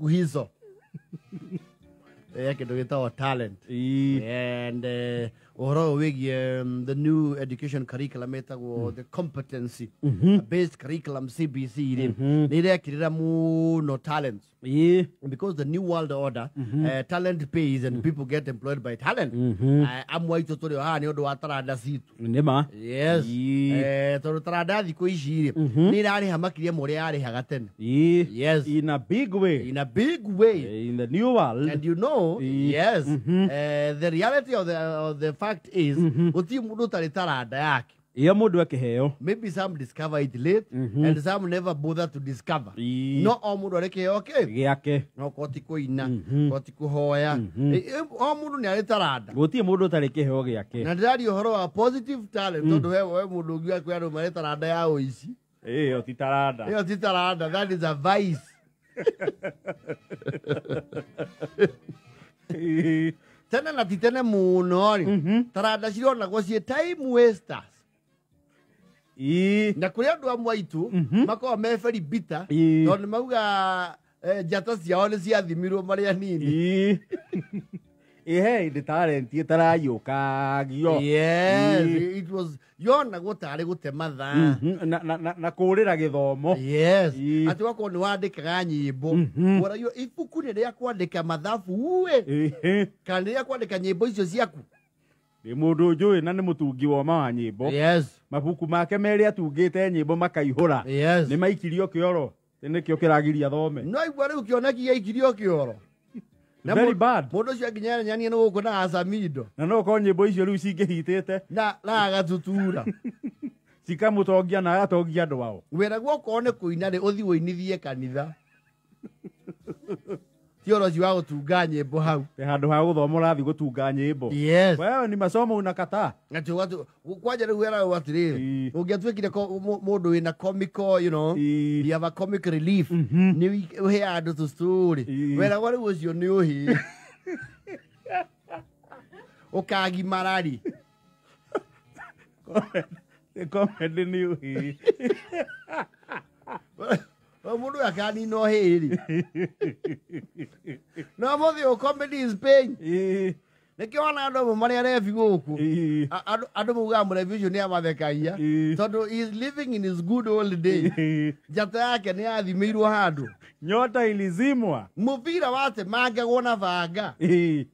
Hizo ya kĩndũ gĩtagwo talent. And ũhoro ũyũ wĩgiĩ the new education curriculum ĩtagwo the competency based curriculum, CBC rĩ, nĩ ĩrekĩrĩra mũno talents because the new world order, talent pays and people get employed by talent. Amwe aitũ tũrĩ o haha nĩ ũndũ wa taranda citũ. Nĩ ma. Yes. Tondũ taranda thikũ ici rĩ, nĩ irarĩha makĩria ma ũrĩa yarĩhaga tene. Yes. In a big way. In a big way. In the new world. And you know, yes, the reality of the fact is gũtirĩ mũndũ ũtarĩ taranda yake. Iyo mũndũ akĩheo. Maybe some discover it late and some never bother to discover. No o mũndũ arĩ kĩheo kĩ gĩake. No koti kũina, koti kũhoya. O mũndũ nĩ arĩ taranda. Gũtirĩ mũndũ ũtarĩ kĩheo gĩake. Na ndĩraria ũhoro wa positive talent, tondũ we mũndũ ũngiuga kwĩ andũ marĩ taranda ya ũici. Ĩyo ti taranda. Ĩyo ti taranda, that is a vice. Tene na ti tene mũno rĩ, taranda cironagwo ciĩ time wasters. Na kũrĩ andũ amwe aitũ makoragwo me very bitter tondũ nĩ mauga njata ciao nĩ ciathimirwo marĩ anini. Ĩ he hĩndĩ talent ĩtaraiũkagio. Yes, it was yonagwo tarĩ gũte mathaa. Na kũũrĩra gĩthomo. Yes. Atĩ wakorwo nĩ wandĩkaga nyĩmbo, waragio ibuku nĩ rĩa kwandĩka mathabu ĩ kana nĩ rĩa kwandĩka nyĩmbo icio ciaku. Ndĩ mũndũ njũĩ na nĩ mũtungi woma wa nyĩmbo. Mabuku make merĩ atungĩte nyĩmbo makaihũra. Nĩ maikirio kĩoro, nĩkĩo kĩragiria thome. No igua rĩu kĩoneki gĩaikirio kĩoro. Na Very bad. Mũndũ ũcio nginya nyanie nĩ gũkũ na acamindo. Na no korwo nyĩmbo icio rĩu cingĩhitĩte na agatutura cikamũtongia na agatongia andũ ao. Wĩra guokorwo nĩ kũina rĩ, ũthiĩ ũinithie kanitha, ti ũhoro ũcio wa gũtunga nyĩmbo hau. Te handũ ha gũthoma ũrathiĩ gũtunga nyĩmbo. Yes. Wewe ni masomo unakataa. Atĩ kwanja rĩu weragwo atĩrĩrĩ, ũngĩatuĩkire mũndũ wĩna comical, you have a comic relief, nĩ ũheaga andũ tũ story. Weragwo rĩu ũcio nĩ ũhĩ ũkagimara rĩ. Comedy nĩ ũhĩ. Mũndũ ũyũ akanina ũhĩ rĩ, no mũthĩ ũ comedy is pain. Nĩkĩo wona andũ amwe marĩ arebi gũkũ. Andũ maugaga mũrebi ũcio nĩ amathekagia tondũ he is living in his good old day. Njata yake nĩ yathimĩirwo handũ. Nyota ilizimwa. Mũbira watemangagwo na banga.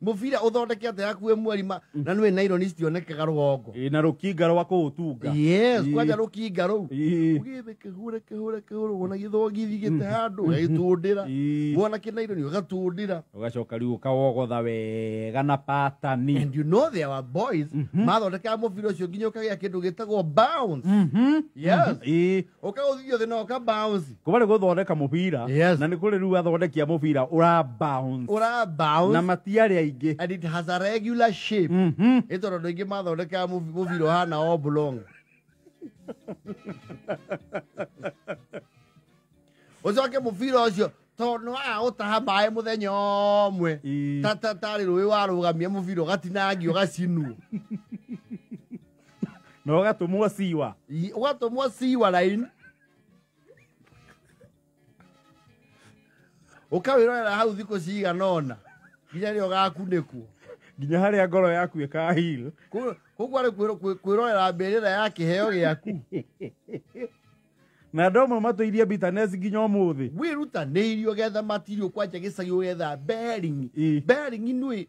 Mũbira ũthondekete hakuhĩ mweri na nĩwĩ naironi citionekaga rũgongo. Na rũkinga rwa kũũtunga. Yes, kwanja rũkinga rũu ũgĩthe kĩhure kĩhure kĩhure, wona gĩthogithi gĩte handũ ũgagĩtũndĩra, wona kĩnaironi ũgatũndĩra. Ũgacoka rĩu ũkawogotha wega na patani. And you know there were boys mathondekaga mũbira ũcio nginya ũkagĩa kĩndũ gĩtagwo bounce. Yes. Ũkaũthio thĩ na ũka bounce. Kũbarĩ gũthondeka mũbira. Na nĩ kũrĩ rĩu athondeki a mũbira ũra bounce. Ũra bounce. Na matiarĩ aingĩ. And it has a regular shape. Ĩ tondũ andũ aingĩ mathondekaga mũbira ũhana oblong, ũcoke mũbira ũcio tondũ nĩ waga gũtaha maĩ mũthenya ũmwe, tarĩ rũĩ warũgamia, mũbira ũgatinangio, ũgacinwo. Na ũgatũmwo siwa. Ũgatũmwo siwa line, ũkawĩrorera hau thikũ cigana ũna nginya rĩrĩa ũgakunĩkwo. Nginya harĩa ngoro yaku ĩkahil. Koguo arĩ kwĩrorera mbĩrĩra ya kĩheo gĩaku. Na andũ amwe matũirie bitterness nginya ũmũthĩ. Wĩrutanĩirie ũgetha matirio, kwanja gĩcagi ũgetha bearing. Bearing nĩ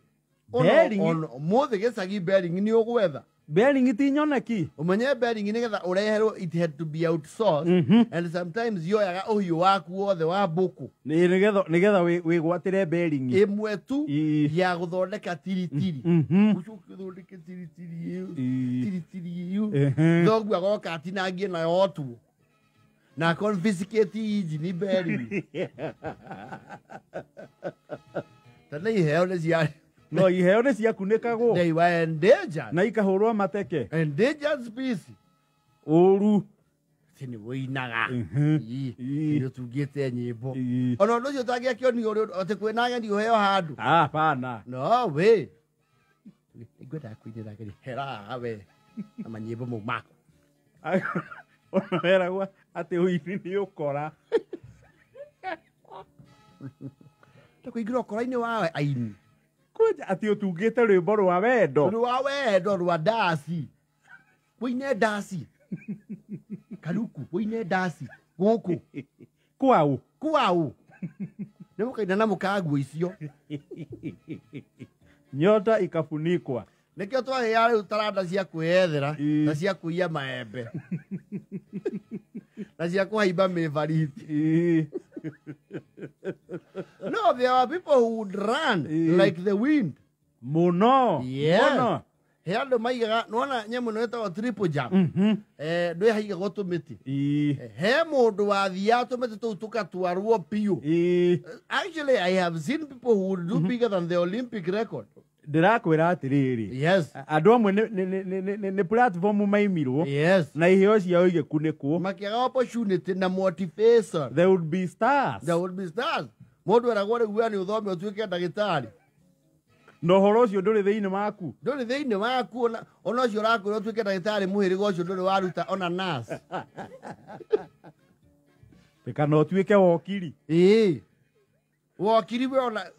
Bearing? Mũthĩ gĩcagi bearing nĩ ũgwetha. Bearing ti nyoneki. Ũmenye bearing nĩgetha ũreherwo, it had to be outsourced and sometimes yoyaga ũhiũ waku wothe wa mbũkũ. Nĩgetha wĩgwatĩre bearing ĩmwe tu ya gũthondeka tiritiri. Ũcoke ũthondeke tiritiri ĩyo, tiritiri ĩyo, thoguo agoka atinangie nayo otuo na confiscate engine bearing. Tena iheo nĩ ciarĩ No iheo nĩ ciakunĩkagwo. They were endangered. Na ikahũrwo mateke. Endangered species. Ũru. Atĩ nĩ wĩinaga. Nĩ ũtungĩte nyĩmbo. Ona ũndũ ũcio ũtangĩakĩonio atĩ kwĩna ageni ũheo handũ. Ah, hapana. No we ngwendaga kũinĩra ageni, hera we na manyĩmbo mau maku. Ona weragwo atĩ ũini nĩ ũkora. Kũingĩra ũkora-inĩ wa aini. Kwanja atĩ ũtungĩte rwĩmbo rwa wendo. Rwa wendo rwa ndaci. Wĩine ndaci. Karuku, wĩine ndaci. Gũkũ. Kwau. Kwau. Nĩ mũkaina na mũkaguo icio. Nyota ikafunikwa. Nĩkĩo twahea rĩu taranda cia kwĩyethera na cia kũiya maembe. Na cia kũhaimba mĩbariti. No, there are people who would run like the wind. Muno. Yes. Muno. He andũ maigaga, nĩwona nyamũ ĩno ĩtagwo triple jump. Ndwĩ haigagwo tũmĩtĩ. He mũndũ wathiaga tũmĩtĩ tũu tũgatwarwo biũ. Actually, I have seen people who would do bigger than the Olympic record. Ndĩrakwĩra atĩrĩrĩ. Yes. Andũ amwe nĩ platform maimirwo. Yes. Na iheo ciao igĩkunĩkwo. Makĩaga opportunity na motivation. There would be stars. There would be stars. Mũndũ eragwo rĩu we nĩ ũthome ũtuĩke ndagĩtarĩ. Na ũhoro ũcio ndũrĩ thĩinĩ waku. Ndũrĩ thĩinĩ waku ona ũcio ũrakwĩra ũtuĩke ndagĩtarĩ mũhĩrĩga ũcio ndũrĩ waruta ona nurse. Kana ũtuĩke wokiri. Ĩĩ. Wokiri we ona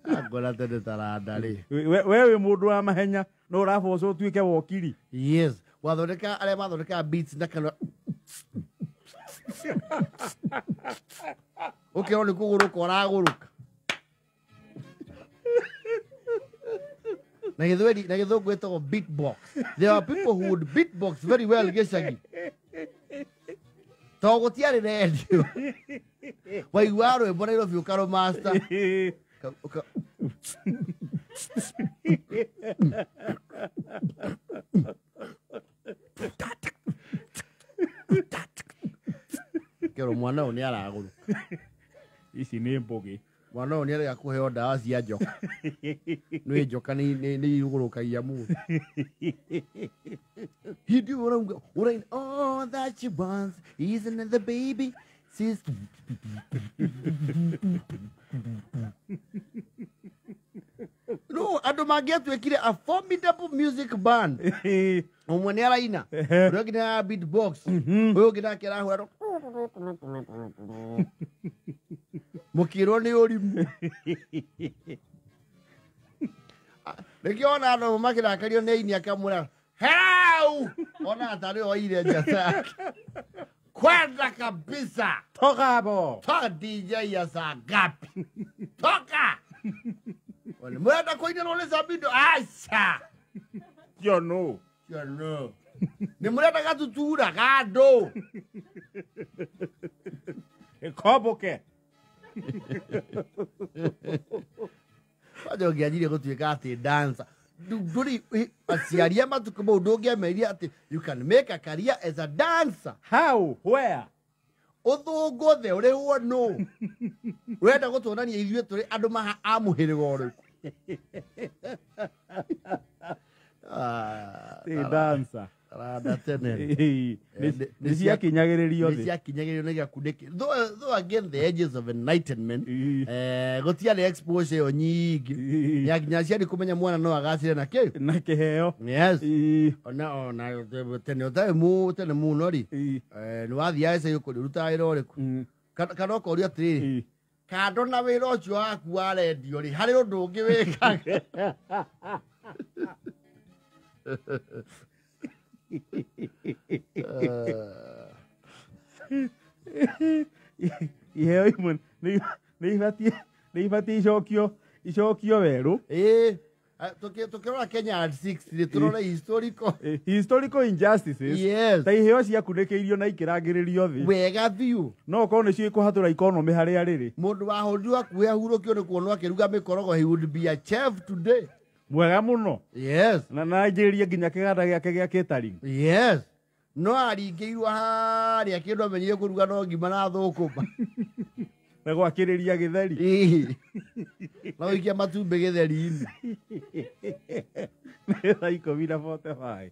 Angora tene taranda rĩ. We wĩ mũndũ wa mahenya no ũraboco ũtuĩke wokiri. Yes. Wathondeka arĩa mathondekaga beats na kanua. Ũkerwo nĩ kũgũrũka ũragũrũka. Na gĩthweri na gĩthũngũ ĩtagwo beatbox. There are people who would beatbox very well gĩcagi. To gũtiarĩ radio. Waigua rwĩmbo Nairobi ũkarũmaster. Kero mwana ũyũ nĩ aragũrũka. Ici nĩ mbũgĩ. Mwana ũyũ nĩ arega kũheo ndawa cia njoka. Nĩ njoka nĩ igũrũkagia mũndũ. He do what all that she wants is another baby. Sis. No, andũ mangĩatuĩkire a formidable music band. Ũmwe nĩ araina, ũrĩa ũngĩ nĩ ara beatbox, ũyũ ũngĩ nake arahũra mũkĩrwo nĩ ũrimũ. Nĩkĩo ona andũ makĩrakario nĩ aini akamwĩra hau, ona tarĩ oire njata yake. Kwenda kabisa. Toka hapo. Toka DJ ya saa ngapi? Toka. Mwenda kuinĩrwo nĩ Sabindo? Aca. Yo no. Yo no. Nĩ mũrenda gatutura gandũ. Ĩkomboke. Kwanja ũngĩanjirie gũtuĩka atĩ dancer. Ndũrĩ aciari a matukũ mau ndũngĩameria atĩ you can make a career as a dancer. How? Where? Ũthũngũthe ũrĩhwo nũ? Ũrenda gũtuonania ithuĩ tũrĩ andũ a mũhĩrĩga ũrĩkũ? Ti dancer. Taranda tene. Nĩ ciakinyagĩrĩrio thĩ. Nĩ ciakinyagĩrĩrio nĩ gĩakunĩkĩ. Though again the ages of enlightenment, gũtiarĩ exposure ĩyo nyingĩ. Ya nginya aciari kũmenya mwana no agacĩre na kĩ? Na kĩheo. Yes. Ona tene ũtarĩ tene mũno rĩ, nĩ wathiaga gĩcagi ũkũrĩ ũrutaga wĩra ũrĩkũ? Kana ũkorio atĩrĩrĩ, kando na wĩra ũcio waku wa rendio rĩ, harĩ ũndũ ũngĩ wĩkaga? Iheo imwe nĩ ibatiĩ icokio werũ. Ĩĩ, tũkĩrora Kenya at 6 rĩ, tũrore historical historical injustices. Yes. Ta iheo ciakunĩkĩirio na ikĩrangĩrĩrio thĩ. Wega biũ. No okorwo nĩcio ikũhatũra economy harĩa rĩrĩ. Mũndũ wahũrirwo hakuhĩ ahurũkio nĩ kuonwo akĩruga mĩkorogo, he would be a chef today. Mwega mũno. Yes. Na nanjĩrĩrie nginya kĩganda gĩake gĩa catering. Yes. No aringĩirwo harĩa kĩndũ amenyire kũruga no ngima na thũkũma. Na gwakĩrĩria gĩtheri. Ĩĩ. Na gũikia matumbĩ gĩtheri-inĩ. Nĩ thaa 10:45.